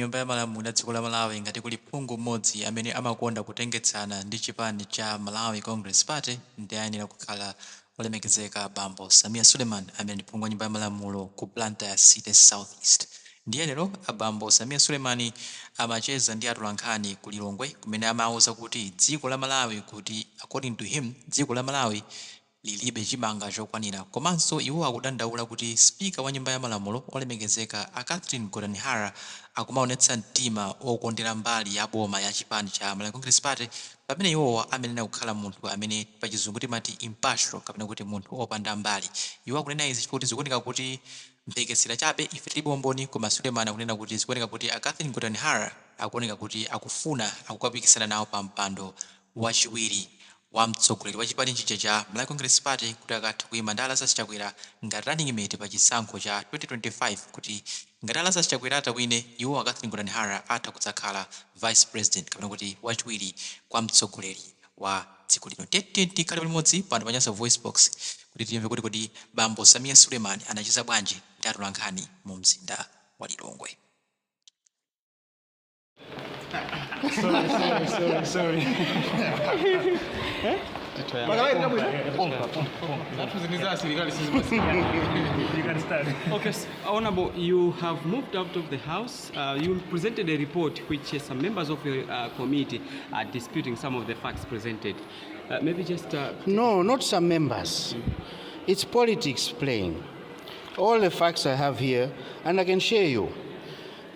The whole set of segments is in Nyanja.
Nyumba ya Malamulo ya dziko la Malawi, ngati kuli phungu mmodzi amene amakonda kutengetsana ndi chipani cha Malawi Congress Party, ndi ayenera kukhala olemekezeka bambo Sameer Suleman, amene ndi phungu wa Nyumba ya Malamulo ku Blantyre City South East. Ndiye lero abambo Sameer Suleman amacheza ndi atolankhani ku Lilongwe, kumene amawuza kuti dziko la Malawi, kuti according to him, dziko la Malawi lilibe chimanga chokwanira. Komanso iwo akudandaula kuti Spika wa Nyumba ya Malamulo, olemekezeka a Catherine Gotani Hara, akumaonetsa mtima okondera mbali ya boma ya chipani cha Malawi Congress Party, pamene iwowa amenena kukhala munthu amene pachizungu timati impartial, kapena kuti munthu opanda mbali. Iwo akunena izi chifukwa kuti zikuoneka kuti, mphekesera chabe, ife tilibe umboni, koma Suleman akunena kuti zikuoneka kuti a Catherine Gotani Hara akuoneka kuti akufuna akukapikisana nawo pa mpando wachiwiri wa mtsogoleri wa chipani chija cha Malawi Congress Party, kuti akatha kuyima ndi Lazarus Chakwera ngati running mate pa chisankho cha 2025, kuti ngati Lazarus Chakwera atawine, iwo a Catherine Gotani Hara atha kudzakhala vice president, kapena kuti wachiwiri kwa mtsogoleri wa dziko lino. Tiyeni tikhale limodzi pano pa Nyasa Voice Box kuti timve kuti kodi bambo Sameer Suleman anacheza bwanji ndi atolankhani mu mzinda wa Lilongwe. Sorry, sorry, sorry, sorry. You can start. Okay, Honorable, you have moved out of the House. You presented a report which some members of your committee are disputing some of the facts presented. Maybe just No, not some members. It's politics playing. All the facts I have here, and I can share you.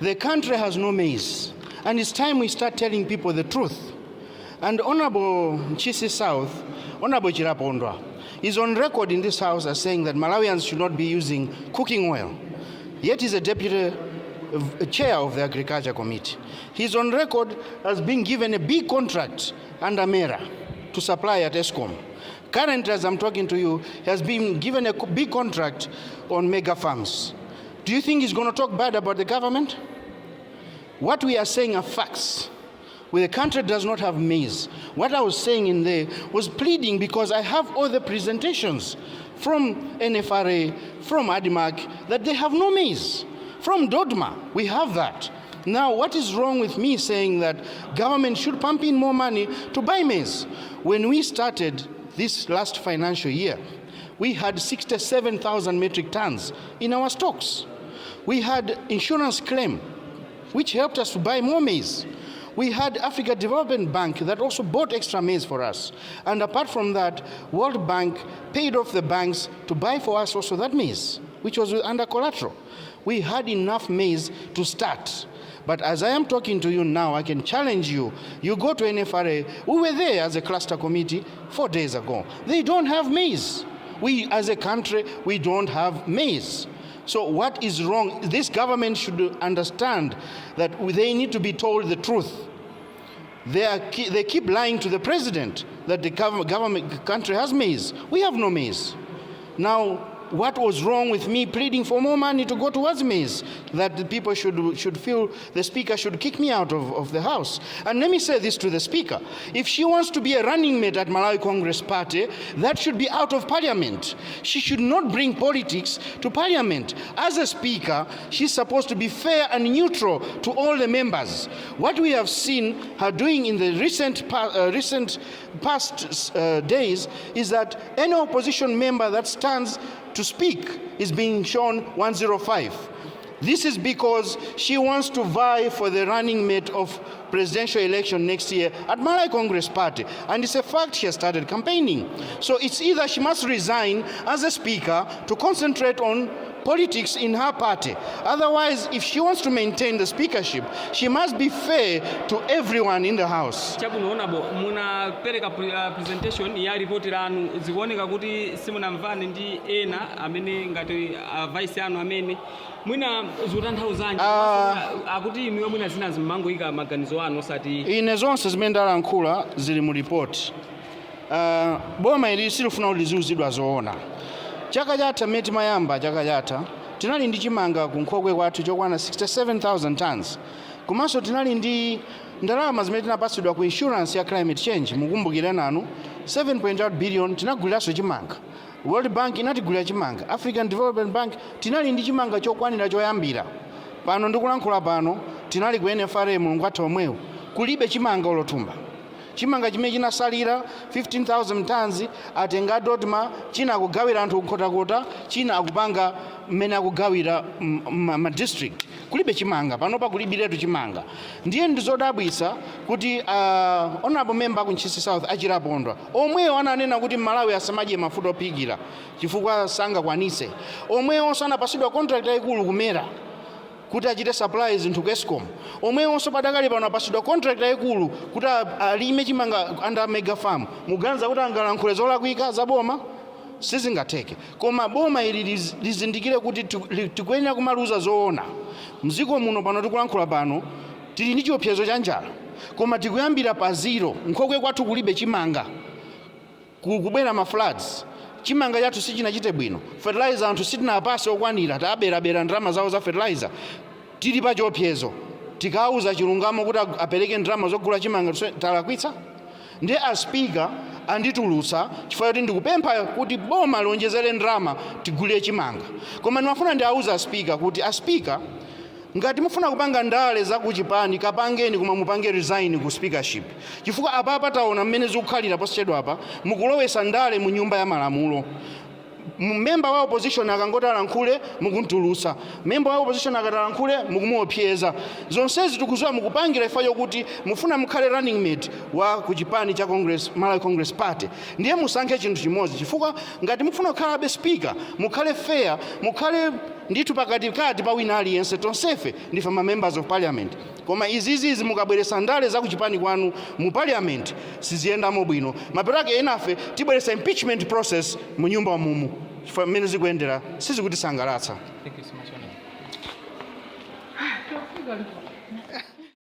The country has no maize, and it's time we start telling people the truth. And Honorable Ntchisi South, Honorable Chilapondwa, is on record in this House as saying that Malawians should not be using cooking oil. Yet he's a deputy chair of the Agriculture Committee. He's on record as being given a big contract under MERA to supply at ESCOM. Currently, as I'm talking to you, he has been given a big contract on mega farms. Do you think he's going to talk bad about the government? What we are saying are facts. Where the country does not have maize. What I was saying in there was pleading because I have all the presentations from NFRA, from ADMARC, that they have no maize. From DODMA, we have that. Now, what is wrong with me saying that government should pump in more money to buy maize? When we started this last financial year, we had 67,000 metric tons in our stocks. We had insurance claim, which helped us to buy more maize. We had Africa Development Bank that also bought extra maize for us. And apart from that, World Bank paid off the banks to buy for us also that maize, which was under collateral. We had enough maize to start. But as I am talking to you now, I can challenge you. You go to NFRA, we were there as a cluster committee 4 days ago. They don't have maize. We, as a country, we don't have maize. So what is wrong? This government should understand that they need to be told the truth. They keep lying to the president that the government country has maize. We have no maize. Now, what was wrong with me pleading for more money to go towards maize? That the people should feel the Speaker should kick me out of the House. And let me say this to the Speaker. If she wants to be a running mate at Malawi Congress Party, that should be out of Parliament. She should not bring politics to Parliament. As a Speaker, she's supposed to be fair and neutral to all the members. What we have seen her doing in the recent past days is that any opposition member that stands to speak is being shown 105. This is because she wants to vie for the running mate of presidential election next year at Malawi Congress Party. And it's a fact she has started campaigning. So it's either she must resign as a Speaker to concentrate on politics in her party. Otherwise, if she wants to maintain the speakership, she must be fair to everyone in the House. Chabwino, Honorable, munapereka presentation ya ripoti lanu. Zikuoneka kuti simunamvane ndi ena amene ngati vice anu amene mwina zikutanthauzanji? Akuti inuyo mwina zina zimmangoyika maganizo anu osati Ine zonse zimene ndalankhula zili mu ripoti. Boma ili silifuna kuti liziuzidwa zoona. Chaka chatha, mmene timayamba chaka chatha, tinali ndi chimanga ku nkhokwe kwathu chokwana 67,000 tons, komanso tinali ndi ndalama zimene tinapatsidwa ku insurance ya climate change, mukumbukire nanu, 7.8 billion. Tinaguliranso chimanga, World Bank inatigulira chimanga, African Development Bank. Tinali ndi chimanga chokwanira choyambira. Pano ndikulankhula pano, Tinali ku NFRA mulungu atha omwewo, kulibe chimanga olo thumba. Chimanga chimene chinasalira, 15,000 tons, atenga DoDMA, china akugawira anthu kunkhotakota, china akupanga mmene akugawira ma district. Kulibe chimanga panopa, kulibiretu chimanga. Ndiye ndizodabwitsa kuti honorable member aku Ntchisi South achirapondwa omwewo ananena kuti Malawi asamadye mafuta ophikira chifukwa sangakwanise, omwewonso anapasidwa contract yayikulu ku MERA kuti achite supply zinthu ku ESCOM, omwewonso padakali pano apasidwa contract yayikulu kuti alime chimanga under mega farm. Muganiza kuti angalankhule zolakwika za boma? Sizingatheke. Koma boma ili lizindikire kuti tikuyenera kumaluza zoona. Mdziko muno pano, tikulankhula pano, tili ndi chiopsezo cha njala, koma tikuyambira pa zero. Nkhokwe kwathu kulibe chimanga, kubwera ma floods, chimanga chathu sichinachite bwino, fertilizer anthu sitinapase okwanira, taberabera ndalama zawo za fertilizer. Tili pa chiopsezo. Tikauza chilungamo kuti apereke ndalama zogula chimanga, talakwitsa? Ndiye a Speaker anditulutsa chifukwa choti ndikupempha kuti boma lionjezere ndalama tigulire chimanga. Koma ndimafuna ndiauza a Speaker kuti, a Speaker, ngati mufuna kupanga ndale za kuchipani, kapangeni, koma mupange resign ku speakership, chifukwa apapa taona mmene zikukhalira posachedwa apa. Mukulowesa ndale mu Nyumba ya Malamulo. Member wa opposition akangoti alankhule, mukuntulutsa. Member wa opposition akati alankhule, mukumuopseza. Zonsezi tikuziwa mukupangira chifukwa chokuti mufuna mukhale running mate wa kuchipani cha Congress, Malawi Congress Party. Ndiye musankhe chinthu chimodzi, chifukwa ngati mufuna kukhalabe speaker, mukhale fair, mukhale ndithu pakatikati pa wina aliyense. Tonsefe ndife ma members of parliament. Koma izizizi mukabweresa ndale za kuchipani kwanu mu parliament, siziyendamo bwino. Mapeto ake enafe tibweresa impeachment process mu nyumba mumu, chifukwa mmene zikuyendera sizikutisangalatsa. Thank you so much, Honorable.